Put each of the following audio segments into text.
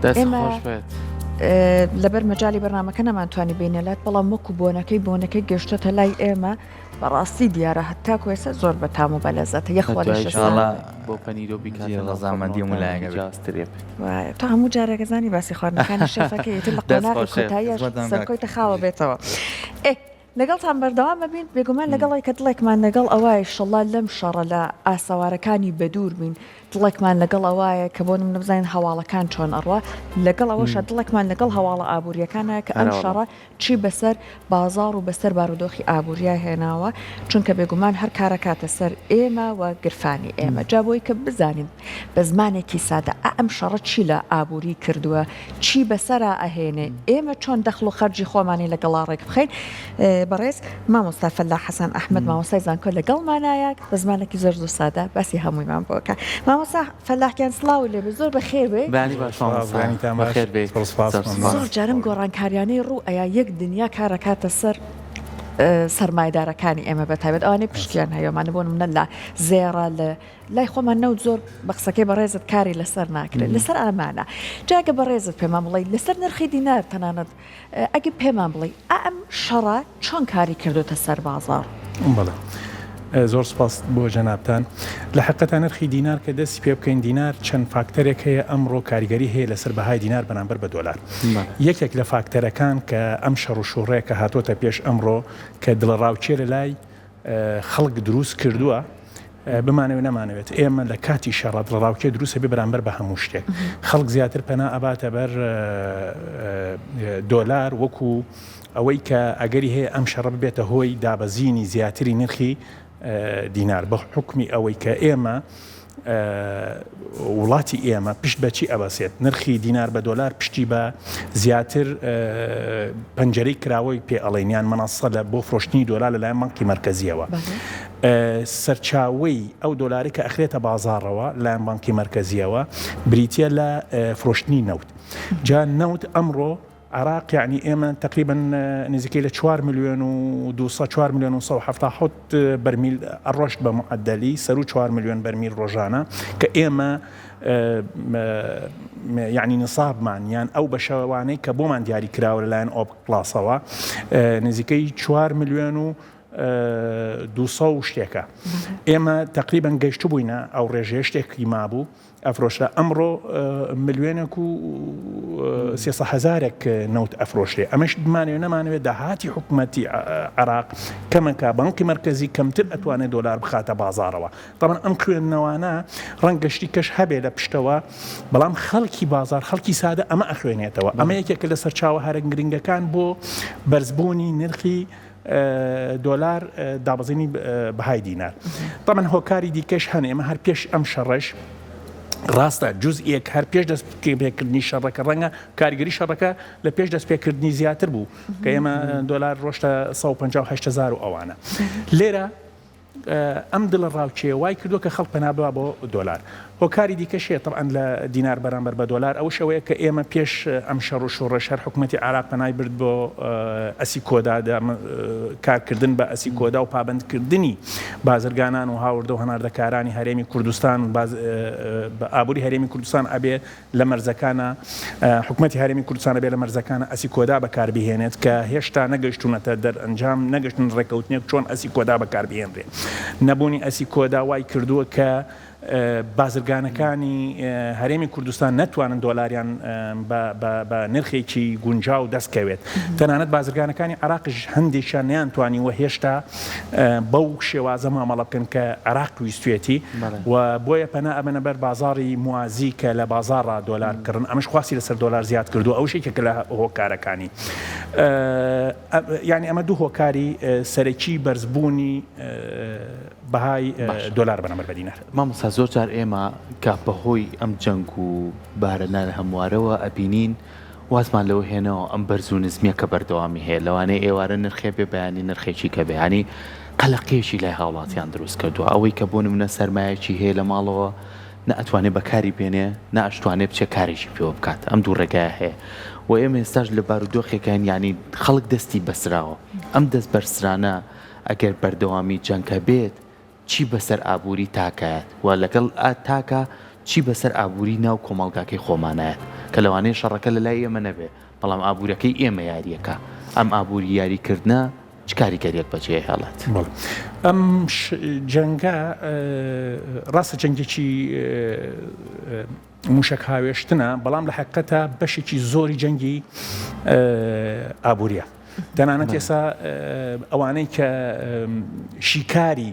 دەست ئێمە خۆش بێت. لەبەر مەجالی بەرنامەکە نەمانتوانی بێینە لات بەڵام وەکو بۆنەکەی بۆنەکەی گەشتۆتە لای ئێمە بەڕاستی دیارە هەتاکو ئێستا زۆر بە تام و بەلەزەتە یەخوا لە دوای شەسا ئینشاڵڵا بۆ پەنیرۆ بیکاتە جێ ناو ڕەزامەندی فڕنەوە هەموو لایەکە تامێکی بێت. جاسترێ بێت. وایە تۆ هەموو جارێک ئەزانی باسی خواردنەکانی شێفەکەی ئیتر لە دەست قۆناغی خۆش شێف. کۆتاییاش خزمەتان کاک. سەرکۆیتە خاوە بێتەوە. ئێ لەگەڵتان بەردەوام ئەبین، بێگومان لەگەڵ ئەوەی کە دڵێکمان لەگەڵ ئەوایە ئیشەڵا لەم شەڕە لە ئاسەوارەکانی بەدوور بین، دڵێکمان لەگەڵ ئەوایە کە بۆ نمونە بزانین هەواڵەکان چۆن ئەڕوا، لەگەڵ ئەوەشا دڵێکمان لەگەڵ هەواڵە ئابوورییەکانە کە ئەم شەڕە چی بەسەر بازاڕ و بەسەر بارودۆخی ئابووریا هێناوە، چونکە بێگومان هەر کارەکاتە سەر ئێمە و گرفانی ئێمە، جا بۆی کە بزانین بە زمانێکی سادە ئا ئەم شەڕە چی لە ئابووری کردووە، چی بەسەرا ئەهێنێ، ئێمە چۆن دەخڵ و خەرجی خۆمانی لەگەڵا ڕێک بخەین، بەڕێز مامۆستا فەلاح حەسەن ئەحمەد مامۆستای زانکۆ لەگەڵمانایە بە زمانێکی زۆر زۆر سادە باسی هەموویمان بۆ ئەکا. مامۆستا فەلاح گیان سڵاوت لێ بێ زۆر بەخێر بێی. بەیانی باش مامۆستا بەخێر بێی زۆر سوپاس. زۆر جار ئەم گۆڕانکاریانەی ڕوو ئەیا یەک دنیا کار ئەکاتە سەر سەرمایەدارەکانی ئێمە بەتایبەت ئەوانەی پشتیان هەیە ئەمانە بۆ نمونە لە زێڕە لە لای خۆمان نەوت زۆر بە قسەکەی بەڕێزت کاری لەسەر ناکرێت لەسەر ئامانە جا ئەگە بەڕێزت پێمان بڵێی لەسەر نرخی دینار تەنانەت ئەگە پێمان بڵێی ئا ئەم شەڕە چۆن کاری کردوتە سەر بازاڕ؟ بەڵێ زۆر سپاس بۆ جەنابتان. لە حەقیقەتا نرخی دینار کە دەستی پێ بکەین دینار چەند فاکتەرێک هەیە ئەمڕۆ کاریگەری هەیە لەسەر بەهای دینار بەرامبەر بە دۆلار. یەکێک لە فاکتەرەکان کە ئەم شەڕ و شۆڕەیە کە هاتۆتە پێش ئەمڕۆ کە دڵەڕاوکێ لە لای خەڵک دروست کردووە بمانەوێت نەمانەوێت ئێمە لە کاتی شەڕا دڵەڕاوکێ دروست ئەبێ بەرامبەر بە هەموو شتێک خەڵک زیاتر پەنا ئەباتە بەر دۆلار وەکو ئەوەی کە ئەگەری هەیە ئەم شەڕە ببێتە هۆی دابەزینی زیاتری نرخی دینار بە حکمی ئەوەی کە ئێمە وڵاتی ئێمە پشت بە چی ئەبەسێت؟ نرخی دینار بە دۆلار پشتی بە زیاتر پەنجەرەی کراوەی پێ ئەڵێن یان مەنەسە لە بۆ فرۆشتنی دۆلار لەلایەن بانقی مەرکەزیەوە. سەرچاوەی ئەو دۆلاری کە ئەخرێتە بازاڕەوە لایەن بانقی مەرکەزیەوە بریتە لە فرۆشتنی نەوت. جا نەوت ئەمڕۆ عێراق یەعنی ئێمە تەقریبەن نزیکەی لە چوار ملیۆن و دوو سەد چوار ملیۆن و 177 بەرمیل ئەڕۆشت بە معەدەلی سەروو چوار ملیۆن بەرمیل ڕۆژانە کە ئێمە یعنی نسابمان یان ئەو بەشەوانەی کە بۆمان دیاری کراوە لەلایەن ئۆپک پڵاسەوە نزیکەی چوار ملیۆن و دوو سەد و شتێکە ئێمە تقریبان گەشتبووینە ئەو ڕێژەیە شتێکی مابوو ئەفرۆشرا ئەمڕۆ ملیۆنێک و سێ هەزارێک نەوت ئەفرۆشرێ ئەمەش بمانەوێ نەمانەوێ داهاتی حکومەتی عێراق کەمەکە بانقی مەرکەزی کەمتر ئەتوانێت دۆلار بخاتە بازاڕەوە تەبعەن ئەم خوێندنەوانە ڕەنگە شتی کەش هەبێ لە پشتەوە بەڵام خەڵکی بازار خەڵکی سادە ئەمە ئەخوێنێتەوە ئەمە یەکێکە لە سەرچاوە هەرە گرنگەکان بۆ بەرزبوونی نرخی دۆلار دابەزینی بەهای دینار تەبعەن هۆکاری دیکەش هەن ئێمە هەر پێش ئەم شەڕەش ڕاستە جزئێک هەر پێش دەست پێکردنی شەڕەکە ڕەنگە کاریگەری شەڕەکە لە پێش دەست پێکردنی زیاتر بوو کە ئێمە دۆلار ڕۆشتە 158 هزار و ئەوانە لێرە ئەم دڵەڕاوکێیە وای کردووە کە خەڵک پەنا ببا بۆ دۆلار. هۆکاری دیکەش هەیە تەبعەن لە دینار بەرامبەر بە دۆلار، ئەوەش ئەوەیە کە ئێمە پێش ئەم شەڕ و شۆڕەش هەر حکومەتی عێراق پەنای برد بۆ ئەسیکۆدا، کارکردن بە ئەسیکۆدا و پابەندکردنی بازرگانان و هاوردە و هەناردەکارانی هەرێمی کوردستان بە ئابووری هەرێمی کوردستان ئەبێ لە مەرزەکانا حکومەتی هەرێمی کوردستان ئەبێ لە مەرزەکانا ئەسیکۆدا بەکاربهێنێت کە هێشتا نەگەشتونەتە دەرئەنجام نەگەشتن ڕێکەوتنێک چۆن ئەسیکۆدا بەکاربهێنرێ نەبوونی ئەسیکۆدا وای کردووە کە بازرگانەکانی هەرێمی کوردستان نەتوانن دۆلاریان بە نرخێکی گونجاو دەست کەوێت تەنانەت بازرگانەکانی عراقش هەندێکیان نەیانتوانیوە هێشتا بەو شێوازە مامەڵە بکەن کە عێراق ویستوێتی و بۆیە پەنا ئەبەنە بەر بازاڕی موازی کە لە بازاڕا دۆلار بکڕن، ئەمەش خواستی لەسەر دۆلار زیاد کردووە، ئەوەش یەکێکە لە هۆکارەکانی. یانی ئەمە دوو هۆکاری سەرەکی بەرزبوونی بەهای دۆلار بەرامبەر بە دینار. مامۆستا زۆر جار ئێمە کە بەهۆی ئەم جەنگ و بارە ناهەموارەوە ئەبینین وازمان لەوە هێناوە ئەم بەرز و نزمیە کە بەردەوامی هەیە لەوانەیە ئێوارە نرخێ بێ بەیانی نرخێکی کە بێ یانی قەلەقیەکی لای هاوڵاتیان دروست کردووە ئەوەی کە بۆ نمونە سەرمایەکی هەیە لە ماڵەوە نە ئەتوانێ بەکاری بێنێ نە ئەشتوانێ بچێ کارێکی پێوە بکات ئەم دوو ڕێگایە هەیە و ئێمە ئێستاش لە بارودۆخێکین یانی خەڵک دەستی بەسراوە ئەم دەست بەرسرانە ئەگەر بەردەوامی جەنگ هەبێت چی بەسەر ئابووری تاکایەت و لەگەڵ تاکا چی بەسەر ئابووری ناو کۆمەڵگاکەی خۆمانایەت؟ کە لەوانەیە شەڕەکە لە لای ئێمە نەبێ بەڵام ئابوورەکەی ئێمە یارییەکە ئەم ئابووری یاریکردنە چ کاریگەریەک بەجێ ئەهێڵێت؟ بەڵێ ئەم جەنگە ڕاستە جەنگێکی موشەک هاوێشتنە بەڵام لە حقیقەتە بەشێکی زۆری جەنگی ئابووریە تەنانەت ئێسا ئەوانەی کە شیکاری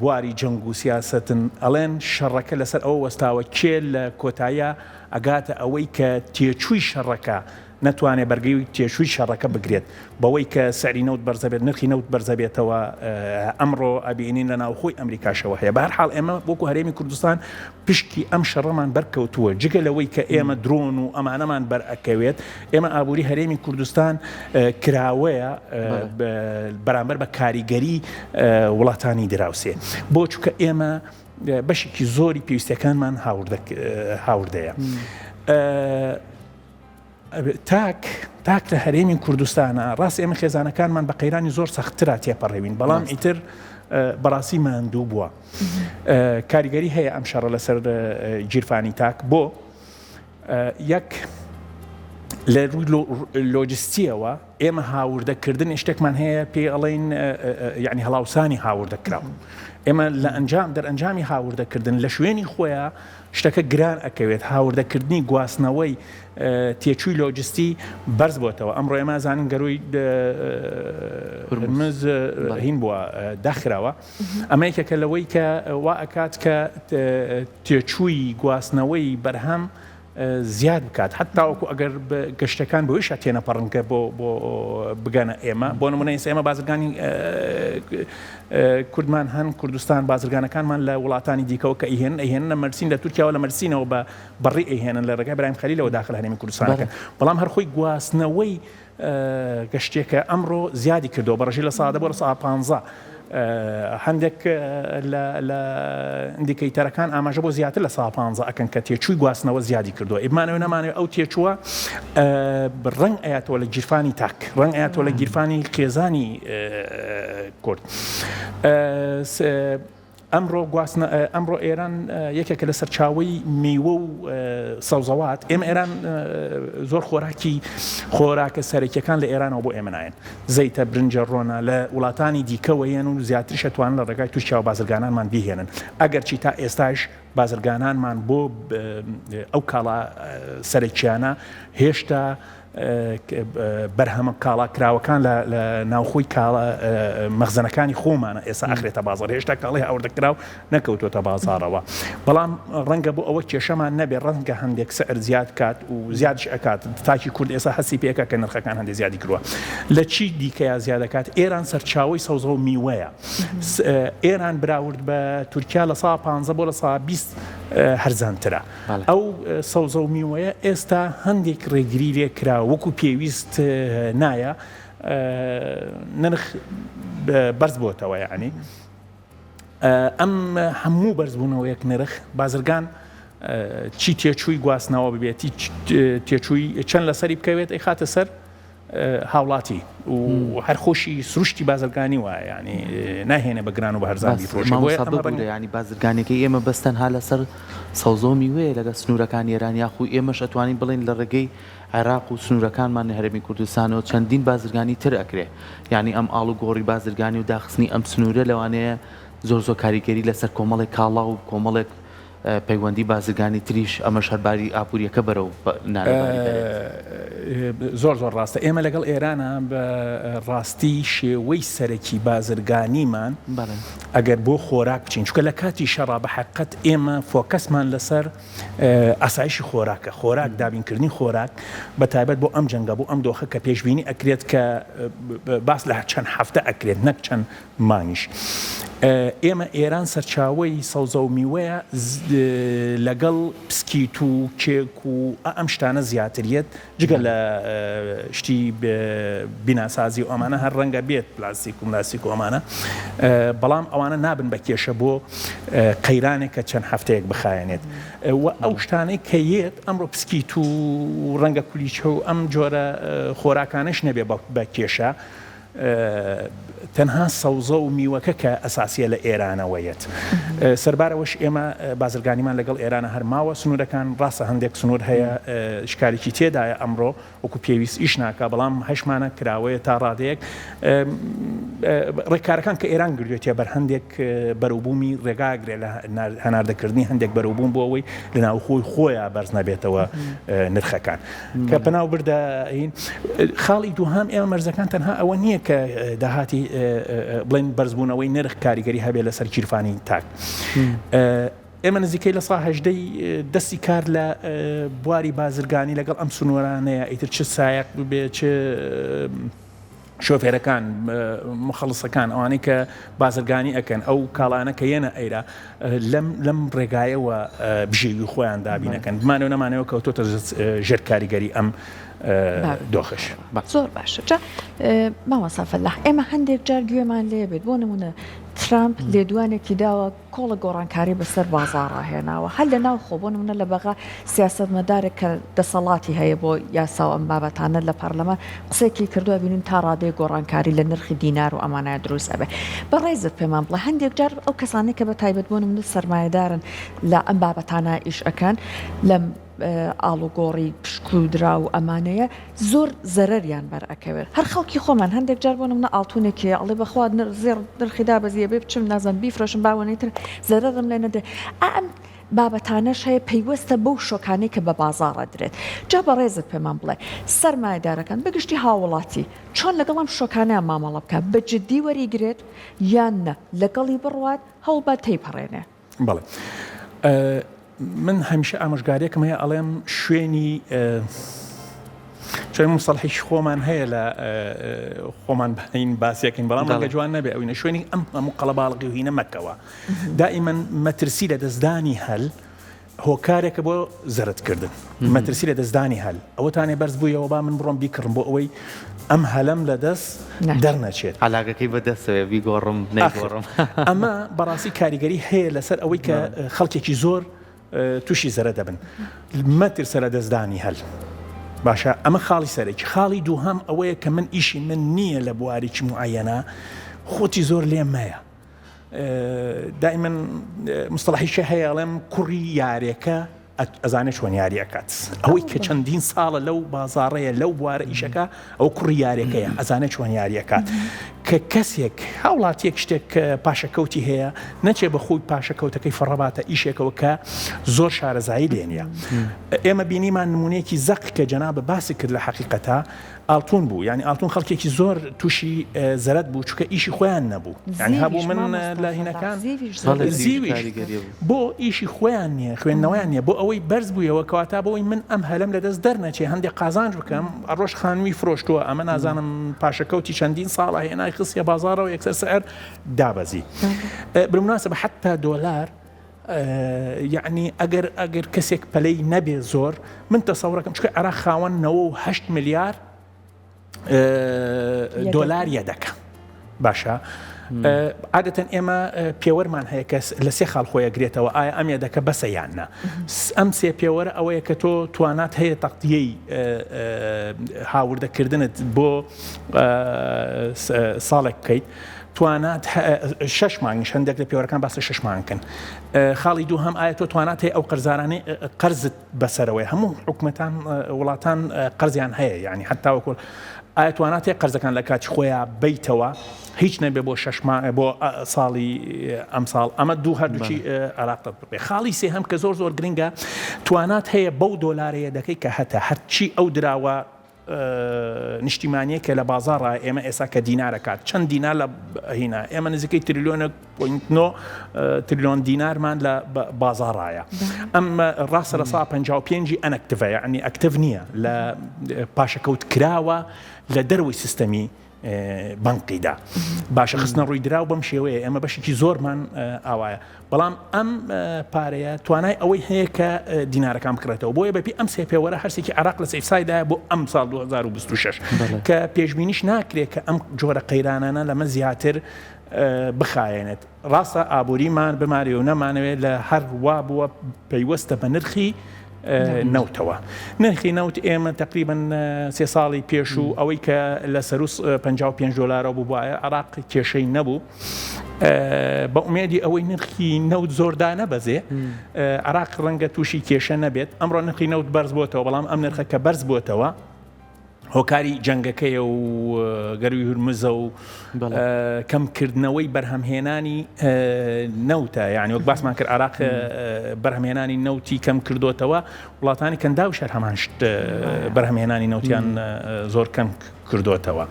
بواری جەنگ و سیاسەتن ئەڵێن شەڕەکە لەسەر ئەوە وەستاوە کێ لە کۆتاییا ئەگاتە ئەوەی کە تێچووی شەڕەکە نەتوانێت بەرگەی تێچووی شەڕەکە بگرێت بەوەی کە سعری نەوت بەرزەبێت نرخی نەوت بەرزەبێتەوە ئەمڕۆ ئەبینین لە ناوخۆی ئەمریکاشەوە هەیە بەهەر حاڵ ئێمە وەکو هەرێمی کوردستان پشکی ئەم شەڕەمان بەرکەوتووە جگە لەوەی کە ئێمە درۆن و ئەمانەمان بەر ئەکەوێت ئێمە ئابووری هەرێمی کوردستان کراوەیە بەرامبەر بە کاریگەری وڵاتانی دراوسێ بۆ چونکە ئێمە بەشێکی زۆری پێویستەکانمان هاوردەیە. تاک تاک لە هەرێمی کوردستانە ڕاست ئێمە خێزانەکانمان بە قەیرانی زۆر سەختترا تێپەڕێوین بەڵام ئیتر بەڕاستی ماندوو بووە کاریگەری هەیە ئەم شەڕە لەسەر گیرفانی تاک بۆ یەک لە ڕووی لۆجستیەوە ئێمە هاوردەکردن شتێکمان هەیە پێی ئەڵێن یعنی هەڵاوسانی هاوردەکراو ئێمە لە ئەنجام دەرئەنجامی هاوردەکردن لە شوێنی خۆیان شتەکە گران ئەکەوێت، هاوردەکردنی گواستنەوەی تێچووی لۆجستی بەرز بۆتەوە، ئەمڕۆ ئێمە ئەزانین گەرووی هورمز هین بووە داخراوە، ئەمە یەکێکە لەوەی کە وا ئەکات کە تێچووی گواستنەوەی بەرهەم زیاد بکات حتاوەکو ئەگەر گەشتەکان بەوەیشا تێنەپەڕن کە بۆ بۆ بگەنە ئێمە بۆ نمونە ئێستا ئێمە بازرگانی کوردمان هەن کوردستان بازرگانەکانمان لە وڵاتانی دیکەوە کە ئیهێنن ئەیهێننە مەرسین لە تورکیاوە لە مەرسینەوە بە بەڕی ئەیهێنن لە ڕێگای برایم خەلیلەوە داخل هەرێمی کوردستانەکەن بەڵام هەر خۆی گواستنەوەی گەشتێکە ئەمڕۆ زیادی کردەوە بە ڕێژەی 10% بۆ 15% هەندێک لە indicator ەکان ئاماژە بۆ زیاتر لە 15% ئەکەن کە تێچووی گواستنەوە زیادی کردووە ئیمانەوە نەمانەوە ئەو تێچووە ڕەنگ ئەیاتەوە لە گیرفانی تاک ڕەنگ ئەیاتەوە لە گیرفانی خێزانی کورد. ئەمڕۆ گواستنە ئەمڕۆ ئێران یەکێکە لە سەرچاوەی میوە و سەوزەوات ئێمە ئێران زۆر خۆراکی خۆراکە سەرەکیەکان لە ئێرانەوە بۆ ئێمە نایەن زەیتە برنجە ڕۆنە لە وڵاتانی دیکەوە یەن و زیاتریش ئەتوانن لە ڕێگای تورکیاوە بازرگانانمان بیهێنن ئەگەرچی تا ئێستاش بازرگانانمان بۆ ئەو کاڵا سەرەکیانە هێشتا بەرهەمە کاڵا کراوەکان لە ناوخۆی کاڵا مەخزنەکانی خۆمانە ئێستا ئەخرێتە بازار هێشتا کاڵی هاوردەکراو نەکەوتۆتە بازارەوە بەڵام ڕەنگە بۆ ئەوە کێشەمان نەبێ ڕەنگە هەندێک سعر زیاد کات و زیادش ئەکات تاکی کورد ئێستا هەستی پێکە کە نرخەکان هەندێک زیادی کردووە لە چی دیکەیا زیادەکات ئێران سەرچاوەی سەوزە و میوەیە ئێران براورد بە تورکیا لە سا 15 بۆ لە سا 20 هەرزانترە ئەو سەوزە و میوەیە ئێستا هەندێک ڕێگری لێ کرا وەکو پێویست نایە نرخ بەرز بۆتەوە یعنی ئەم هەموو بەرزبوونەوەیەک نرخ بازرگان چی تێچووی گواستنەوە ببێت تێچووی چەند لەسەری بکەوێت ئەیخاتە سەر هاوڵاتی و هەر خۆشی سروشتی بازرگانی وایە ینی ناهێنێ بە گران و بە هەرزان بیفرۆشێ بۆیە ئەمە ڕەنگە ینی بازرگانیەکەی ئێمە بەس تەنها لەسەر سەوزە و میوەیە لەگەڵ سنوورەکانی ئێران یاخو ئێمەش ئەتوانین بڵێین لە ڕێگەی عێراق و سنوورەکانمان هەرێمی کوردستانەوە چەندین بازرگانی تر ئەکرێ یانی ئەم ئاڵوگۆڕی بازرگانی و داخستنی ئەم سنوورە لەوانەیە زۆر زۆر کاریگەری لەسەر کۆمەڵێک کاڵا و کۆمەڵێک پەیوەندی بازرگانی تریش ئەمەش هەر باری ئابووریەکە بەرەو نالەباری بەرێت. زۆر زۆر ڕاستە ئێمە لەگەڵ ئێرانە بە ڕاستی شێوەی سەرەکی بازرگانیمان ئەگەر بۆ خۆراک بچین چونکە لە کاتی شەڕا بە حەقیقەت ئێمە focus مان لەسەر ئاسایشی خۆراکە خۆراک دابینکردنی خۆراک بە تایبەت بۆ ئەم جەنگە بۆ ئەم دۆخە کە پێشبینی ئەکرێت کە باس لە چەند هەفتە ئەکرێت نەک چەند مانگیش ئێمە ئێران سەرچاوەی سەوزە و میوەیە لەگەڵ پسکیت و کێک و ئەم شتانە زیاتریەت جگە لە شتی بیناسازی و ئەمانە هەر ڕەنگە بێت پلاستیک و ملاستیک و ئەمانە بەڵام ئەوانە نابن بە کێشە بۆ قەیرانێک کە چەند هەفتەیەک بخایەنێت و ئەو شتانەی کە یەت ئەمڕۆ پسکیت و ڕەنگە کولیچە و ئەم جۆرە خۆراکانش نەبێ بە کێشە. تەنها سەوزە و میوەکە کە ئەساسیە لە ئێرانەوە یەت. سەربارەوەش ئێمە بازرگانیمان لەگەڵ ئێرانە هەر ماوە سنوورەکان ڕاستە هەندێک سنوور هەیە شکارێکی تێدایە ئەمڕۆ وەکو پێویست ئیش ناکا بەڵام هەشمانە کراوەیە تا ڕادەیەک ڕێکارەکان کە ئێران گردوێتە بەر هەندێک بەرەوبوومی ڕێگاگرێ لە هەناردەکردنی هەندێک بەرەوبووم بۆ ئەوەی لە ناوخۆی خۆیان بەرز نەبێتەوە نرخەکان کە پەناو بردە هین خاڵی دووهام ئێمە مەرزەکان تەنها ئەوە نییە کە داهاتی بڵێن بەرزبوونەوەی نرخ کاریگەری هەبێت لەسەر گیرفانی تاک. ئێمە نزیکەی لە سا هەژدەی دەستی کار لە بواری بازرگانی لەگەڵ ئەم سنوورانەیە ئیتر چ سایەق بێ چ شۆفێرەکان مخەڵسەکان ئەوانەی کە بازرگانی ئەکەن ئەو کاڵانە کە یەنە ئەیرا لەم لەم ڕێگایەوە بژێوی خۆیان دابینەکەن بمانەوە نەمانەوە کەوتۆتە ژێر کاریگەری ئەم دۆخش. زۆر باشە جا مامۆستا فەلاح ئێمە هەندێک جار گوێمان لێ بێت بۆ نمونە ترامپ لێدوانێکی داوە کۆڵە گۆڕانکاری بەسەر بازاڕا هێناوە هەر لە ناوخۆ بۆ نمونە لە بەغا سیاسەتمەدارێک کە دەسەڵاتی هەیە بۆ یاسا و ئەم بابەتانە لە پەرلەمان قسەیەکی کردوە بینین تا ڕادەیەک گۆڕانکاری لە نرخی دینار و ئەمانە دروست ئەبێ بەڕێزت پێمان بڵێ هەندێک جار ئەو کەسانەی کە بە تایبەت بۆ نمونە سەرمایەدارن لە ئەم بابەتانە ئیش ئەکەن لەم ئاڵوگۆڕی پشک و دراو و ئەمانەیە زۆر زەرەریان بەر ئەکەوێت هەر خەڵکی خۆمان هەندێک جار بۆ نمونە ئاڵتونێکی هەیە ئەڵێ بەخوا زێڕ نرخی دابەزیە بێ بچم نازانم بیفرۆشم با وەنەی تر زەرەرم لێ نەدرێ ئا ئەم بابەتانەش هەیە پەیوەستە بەو شۆکانەی کە بە بازاڕ ئەدرێت جا بەڕێزت پێمان بڵێ سەرمایەدارەکان بەگشتی هاووڵاتی چۆن لەگەڵ ئەم شۆکانەیان مامەڵە بکات بە جدی وەریگرێت یان نا لەگەڵی بڕوات هەوڵبات تێیپەڕێنێ. بەڵێ من هەمیشە ئامۆژگاریەکم هەیە ئەڵێم شوێنی چۆن مسەڵحیش خۆمان هەیە لە خۆمان بەین باسیەکەین بەڵام ڕەنگە جوان نەبێ ئەوینە شوێنی ئەم هەموو قەڵەباڵغی و هینە مەکەوە دائیمەن مەترسی لە دەستدانی هەل هۆکارێکە بۆ زەرد کردن مەترسی لە دەستدانی هەل ئەوەتانێ بەرز بوویەوە با من بڕۆم بیکڕم بۆ ئەوەی ئەم هەلەم لە دەست دەرنەچێت. عەلاگەکەی بە دەستەوەیە بیگۆڕم نەیگۆڕم. ئەمە بەڕاستی کاریگەری هەیە لەسەر ئەوەی کە خەڵکێکی زۆر تووشی زەرە دەبن. مەترسە لە دەستدانی هەل. باشە ئەمە خاڵی سەرەکی. خاڵی دووهەم ئەوەیە کە من ئیشی من نییە لە بوارێکی موعەیەنا خۆتی زۆر لێ مەیە. دائیمەن مستەڵحیشە هەیە ئەڵێم کوڕی یارێکە ئەزانێت چۆن یاری ئەکات ئەوەی کە چەندین ساڵە لەو بازاڕەیە لەو بوارە ئیشەکە ئەو کوڕی یارەکەیە ئەزانێت چۆن یاریەکات کە کەسێک هاوڵاتیەک شتێک پاشەکەوتی هەیە نەچێ بە خۆی پاشەکەوتەکەی فڕەباتە ئیشێکەوە کە زۆر شارەزایی لێ نییە ئێمە بینیمان نمونەیەکی زەق کە جەنابە باسی کرد لە حقیقەتە ئاڵتون بوو یانی ئاڵتون خەڵکێکی زۆر تووشی زەرەد بوو چونکە ئیشی خۆیان نەبوو یانی هەبوو من لە هینەکان زیویش بۆ ئیشی خۆیان نییە خوێندنەوەیان نییە بۆ ئەوەی بەرز بوویەوە کەواتە بۆ ئەوەی من ئەم هەلم لەدەست دەرنەچێ هەندێک قازانج بکەم ئەڕۆژ خانووی فرۆشتووە ئەمە نازانم پاشەکەوتی چەندین ساڵە هێنای خستیە بازاڕەوە یەکسەر سعر دابەزی بالمناسبە حتا دۆلار یەعنی ئەگەر ئەگەر کەسێک پەلەی نەبێ زۆر من تەسەورەکەم چونکە عێراق خاوەن 98 ملیار دۆلار یەدەکە باشە عادەتەن ئێمە پێوەرمان هەیە کە لە سێ خاڵ خۆی ئەگرێتەوە ئایا ئەم یەدەکە بەسە یان نا ئەم سێ پێوەرە ئەوەیە کە تۆ توانات هەیە تەقدیەی هاوردەکردنت بۆ ساڵێک بکەیت توانات شەش مانگیش هەندێک لە پێوەرەکان باس لە شەش مانگکەن خاڵی دووهەم ئایا تۆ توانات هەیە ئەو قەرزارانەی قەرزت بەسەرەوەی هەموو حکومەتان وڵاتان قەرزیان هەیە یعنی حتا وەکو ئایا توانات هەیە قەرزەکان لە کاتی خۆیان بیتەوە هیچ نەبێ بۆ شەش بۆ ساڵی ئەمساڵ ئەمە دوو هەردووکی عێراق بێ خاڵی سێهەم کە زۆر زۆر گرنگە توانات هەیە بەو دۆلارەیە دەکەی کە هەتە هەرچی ئەو دراوە نیشتیمانیە کە لە بازاڕا ئێمە ئێسا کە دینارەکات چەند دینار لە هینا ئێمە نزیکەی تریلیۆنە point نۆ تریلیۆن دینارمان لە بازاڕایە ئەم ڕاستە لە سا 55 inactive ە یعنی active نییە لە پاشەکەوت کراوە لە دەروی سیستەمی بانقیدا باشە خستنە ڕووی دراو بەم شێوەیە ئێمە بەشێکی زۆرمان ئاوایە بەڵام ئەم پارەیە توانای ئەوەی هەیە کە دینارەکان بکڕێتەوە، بۆیە بەپێی ئەم سێ پێوەرە هەرسێکی عێراق لە safe side دایە بۆ ئەم ساڵ 2026 کە پێشبینیش ناکرێت کە ئەم جۆرە قەیرانانە لەمە زیاتر بخایەنێت. ڕاستە ئابووریمان بمانەوێ و نەمانەوێت لە هەر وا بووە پەیوەستە بە نرخی. نەوتەوە. نرخی نەوت ئێمە تەقریبەن سێ ساڵی پێشوو ئەوەی کە لە سەروو 55 دۆلارەوە بووبایە عێراق کێشەی نەبوو. بە ئومێدی ئەوەی نرخی نەوت زۆر دانەبەزێ عێراق ڕەنگە تووشی کێشە نەبێت. ئەمڕۆ نرخی نەوت بەرز بۆتەوە، بەڵام ئەم نرخە کە بەرز بۆتەوە هۆکاری جەنگەکەیە و گەروی هورمزە و کەمکردنەوەی بەرهەمهێنانی نەوتە یعنی وەک باسمان کرد عراق بەرهەمهێنانی نەوتی کەم کردوتەوە وڵاتانی کەنداو شەر هەمان شت بەرهەمهێنانی نەوتیان زۆر کەم کردوتەوە.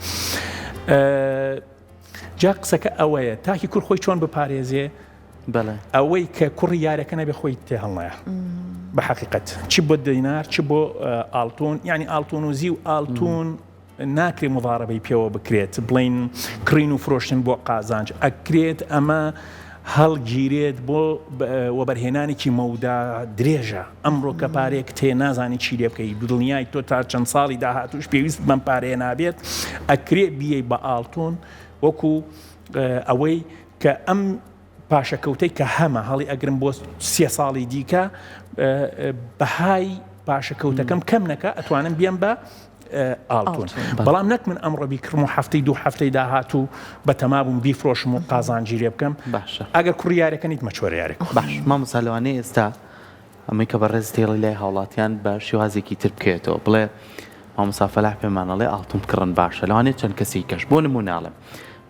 جا قسەکە ئەوەیە تاکی کور خۆی چۆن بپارێزێ بەڵێ. ئەوەی کە کوڕی یارەکە نەبێ خۆی تێ هەڵنایە بە حەقیقەت چ بۆ دینار چ بۆ ئاڵتون یعنی ئاڵتون و زیو ئاڵتون ناکرێ مضاربەی پێوە بکرێت بڵین کڕین و فرۆشتن بۆ قازانج ئەکرێت ئەمە هەڵگیرێت بۆ وەبەرهێنانێکی مەودا درێژە ئەمڕۆ کە پارێک تێ نازانی چی لێ بکەی دڵنیای تۆ تا چەند ساڵی داهاتوش پێویست بەم پارەیە نابێت ئەکرێ بیەی بە ئاڵتون وەکو ئەوەی کە ئەم پاشەکەوتەی کە هەمە هەڵی ئەگرم بۆ سێ ساڵی دیکە بەهای پاشەکەوتەکەم کەم نەکە ئەتوانم بیەم بە ئاڵتون بەڵام نەک من ئەمڕۆ بیکڕم و هەفتەی دوو هەفتەی داهاتوو بە تەما بووم بیفرۆشم و قازانجی لێ بکەم باشە ئەگەر کوڕی یارەکە نیت مەچۆرە یارێک باش مامۆستا لەوانەیە ئێستا ئەمەی کە بەڕێزت هێڵی لای هاوڵاتیان بە شێوازێکی تر بکەوێتەوە بڵێ مامۆستا فەلاح پێمان ئەڵێ ئاڵتون بکڕن باشە لەوانەیە چەند کەسێکی کەش بۆ نمونە ئەڵێم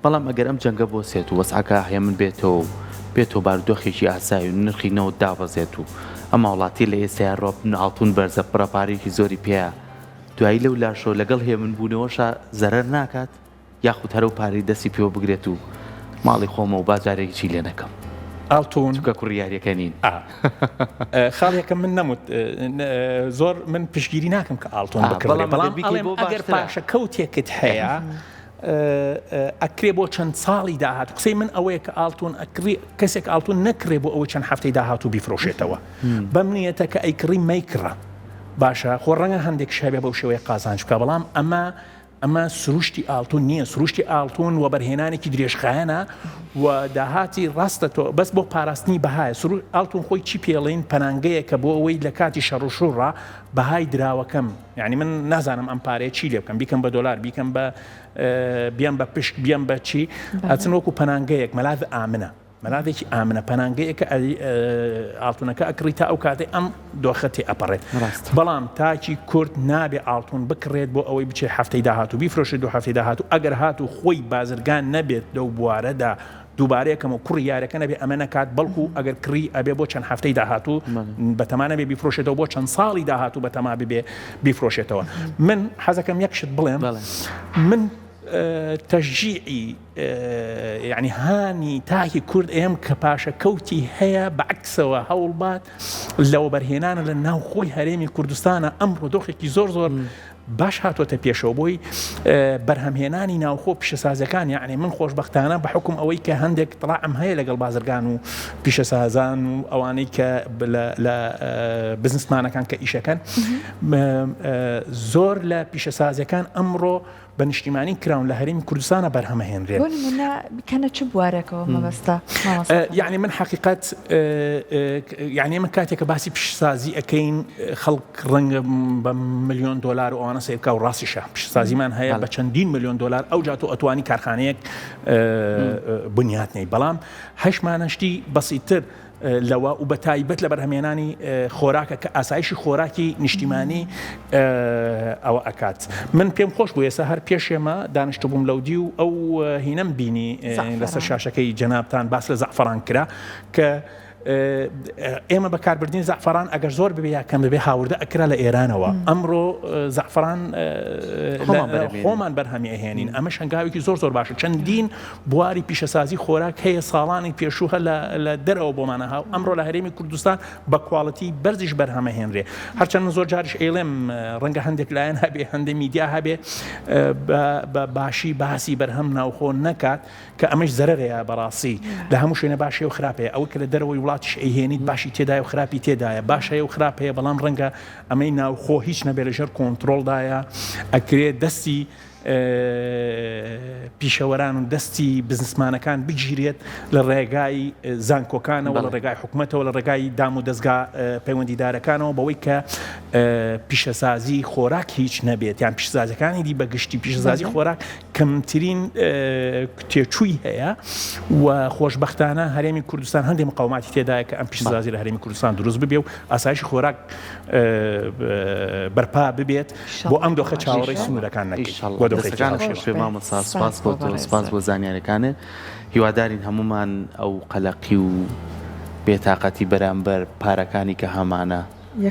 بەڵام ئەگەر ئەم جەنگە بۆسێت و وەزعەکە هێمن بێتەوە و بێتەوە بارودۆخێکی ئاسایی و نرخی نەوت دابەزێت و ئەم هاوڵاتیە لە ئێستایا ڕۆ ئاڵتون بەرزە بڕە پارەیەکی زۆری پێیە دوایی لەو لاشەوە لەگەڵ هێمن بوونەوەشا زەرەر ناکات؟ یاخود هەر ئەو پارەی دەستی پێوە بگرێت و ماڵی خۆمە و با جارێ هیچی لێ نەکەم. ئاڵتون. چونکە کوڕی یاریەکە نین. ئا. خاڵ یەکەم من نەموت زۆر من پشتگیری ناکەم کە ئاڵتون بکڕێ بەڵام بەڵام بیکەی ئەڵێم بۆ ئەگەر باشترە. پاشەکەوتێکت هەیە ئەکرێ بۆ چەند ساڵی داهاتوو قسەی من ئەوەیە کە ئاڵتون ئەکڕی کەسێک ئاڵتون نەکڕێ بۆ ئەوەی چەند هەفتەی داهاتوو بیفرۆشێتەوە بەم نیەتە کە ئەیکڕی مەیکڕە باشە خۆ ڕەنگە هەندێک هەبێ بەو شێوەیە قازانج بکە بەڵام ئەمە ئەمە سروشتی ئاڵتون نییە، سروشتی ئاڵتون وەبەرهێنانێکی درێژخایەنە و داهاتی ڕاستە تۆ بەس بۆ پاراستنی بەهایە. سرو ئاڵتون خۆی چی پێڵین پەنانگەیەکە بۆ ئەوەی لە کاتی شەڕ و شوڕا بەهای دراوەکەم یعنی من نازانم ئەم پارەیە چی لێ بکەم بیکەم بە دۆلار بیکەم بە بیەم بە پشک بیەم بە چی ئەچن وەکو پەنانگەیەک مەلاذ ئامنە. مەلاذێکی ئامنە پەنانگەیەکە ئاڵتونەکە ئەکڕی تا ئەو کاتەی ئەم دۆخە تێ ئەپەڕێت بەڵام تاکی کورد نابێ ئاڵتون بکڕێت بۆ ئەوەی بچێت هەفتەی داهاتوو بیفرۆشێت دوو هەفتەی داهاتوو ئەگەر هاتوو خۆی بازرگان نەبێت لەو بوارەدا دووبارەیەکەم و کوڕی یارەکە نەبێ ئەمە نەکات بەڵکو ئەگەر کڕی ئەبێ بۆ چەند هەفتەی داهاتوو بەتەما نەبێ بیفرۆشێتەوە بۆ چەند ساڵی داهاتوو بەتەما ببێ بیفرۆشێتەوە من حەزەکەم یەک شت بڵێم من تەشجیعی یەعنی هانی تاکی کورد ئەیەم کە پاشەکەوتی هەیە بە عەکسەوە هەوڵبات لە وەبەرهێنانە لە ناوخۆی هەرێمی کوردستانە ئەمڕۆ دۆخێکی زۆر زۆر باش هاتۆتە پێشەوە بۆی بەرهەمهێنانی ناوخۆ پیشەسازەکان یعنی من خۆشببختانە بە حکوم ئەوەی کە هەندێک تڵاعم هەیە لەگەڵ بازرگان و پیشەسازان و ئەوانەی کە لە بزنسمانەکان کە ئیشەکەن زۆر لە پیشەسازەکان ئەمڕۆ بە نیشتیمانی کراون لە هەرێمی کوردستانە بەرهەمەهێنرێن. بۆ نموونە بکەنە چ بوارێکەوە مەبەستە مامۆستا؟ یەعنی من حەقیقەت یەعنی ئێمە کاتێک کە باسی پیشەسازی ئەکەین خەڵک ڕەنگە بە ملیۆن دۆلار و ئەوانە سەیر بکا و ڕاستیشە پیشەسازیمان هەیە بە چەندین ملیۆن دۆلار ئەوجا تۆ ئەتوانی کارخانەیەک بنیات نێی بەڵام هەشمانە شتی بەسیتر لەوە و بە تایبەت لە بەرهەمهێنانی خۆراکە کە ئاسایشی خۆراکی نیشتیمانی ئەوە ئەکات من پێم خۆش بوو ئێستا هەر پێشێمە دانیشتبووم لەو دی و ئەو هینەم بینی لەسەر شاشەکەی جەنابتان باس لە زەعفەران کرا کە ئێمە بەکاربردنی زەعفەران ئەگەر زۆر ببێ یا کەم ببێ هاوردە ئەکرا لە ئێرانەوە ئەمڕۆ زەعفەران خۆمان بەرهەمی ئەهێنین ئەمە شەنگاوێکی زۆر زۆر باشە چەندین بواری پیشەسازی خۆراک هەیە ساڵانی پێشوو هەر لە دەرەوە بۆمان ئەها و ئەمڕۆ لە هەرێمی کوردستان بە کواڵیتی بەرزیش بەرهەمەهێنرێ. هەرچەند من زۆر جاریش ئەیڵێم ڕەنگە هەندێک لایەن هەبێ هەندێک میدیا هەبێ بە باشی باسی بەرهەم ناوخۆ نەکات کە ئەمەش زەرەرەیە بەڕاستی لە هەموو شوێنە باش هەیە و خراپ هەیە ئەوەی کە لە دەرەوەی وڵاتیش ئەیهێنیت باشی تێدایە و خراپی تێدایە باش هەیە و خراپ هەیە بەڵام ڕەنگە ئەمەی ناوخۆ هیچ نەبێ لەژێر کۆنترۆڵدایە ئەکرێ دەستی. پیشەوەران و دەستی بزنسمانەکان بگیرێت لە ڕێگای زانکۆکانەوە لە ڕێگای حکومەتەوە لە ڕێگای دام و دەستگا پەیوەندیدارەکانەوە بەوەی کە پیشەسازی خۆراک هیچ نەبێت یان پیشەسازەکانی دی بەگشتی پیشەسازی خۆراک کەمترین تێچووی هەیە و خۆشبەختانە هەرێمی کوردستان هەندێک مقاوماتی تێدایە کە ئەم پیشەسازی لە هەرێمی کوردستان دروست ببێ و ئاسایشی خۆراک بەرپا ببێت بۆ ئەم دۆخە چاوەڕێی سنوورەکان نەکەین بۆ دۆخێکی هاوشێوە. مامۆستا سپاس بۆ تۆ سپاس بۆ زانیاریەکانت هیوادارین هەموومان ئەو قەلەقی و بێتاقەتی بەرامبەر پارەکانی کە هەمانە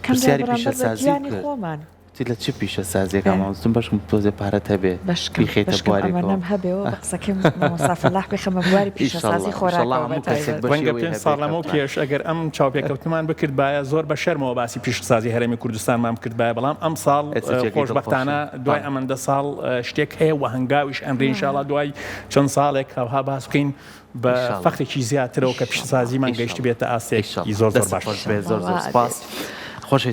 پرسیاری پیشەسازی کرد. وتی لە چ پیشەسازیەکا مامۆستا وتم بەشکم تۆزێ پارەت هەبێ بەشکم بیخەیتە بەشکم ئەمە بوارێکەوە نەم هەبێ و بە قسەکەی مامۆستا فەلاح بیخەمە بواری ئیشەڵڵا پیشەسازی ئیشەڵڵا خۆراکەوە هەموو بە کەسێک تایبەت. بەشی ڕەنگە ئەوەی پێنج هەبێ ساڵ کە لەمەو بتوانێ. پێش ئەگەر ئەم چاوپێکەوتنمان بکردبایە زۆر بە شەرمەوە باسی پیشەسازی هەرێمی کوردستانمان بکردبایە بەڵام ئەمساڵ ئێستا جێگەی خۆشبەختانە دڵخۆشی. دوای بەڵێ. ئەمەندە ساڵ شتێک هەیە و هەنگاویش ئەنرێ ئینشاڵا دوای چەند ساڵێک هەوها باس بکەین بە ئیشەڵڵا فەخرێکی زیاترەوە کە ئیشەڵڵا پیشەسازیمان ئیشەڵڵا گەیشتبێتە ئاستێکی ئیشەڵڵا زۆر زۆر دەستت باش. خۆش بێ زۆر ئیشەڵڵا زۆر وا سپاس. ئەبێت.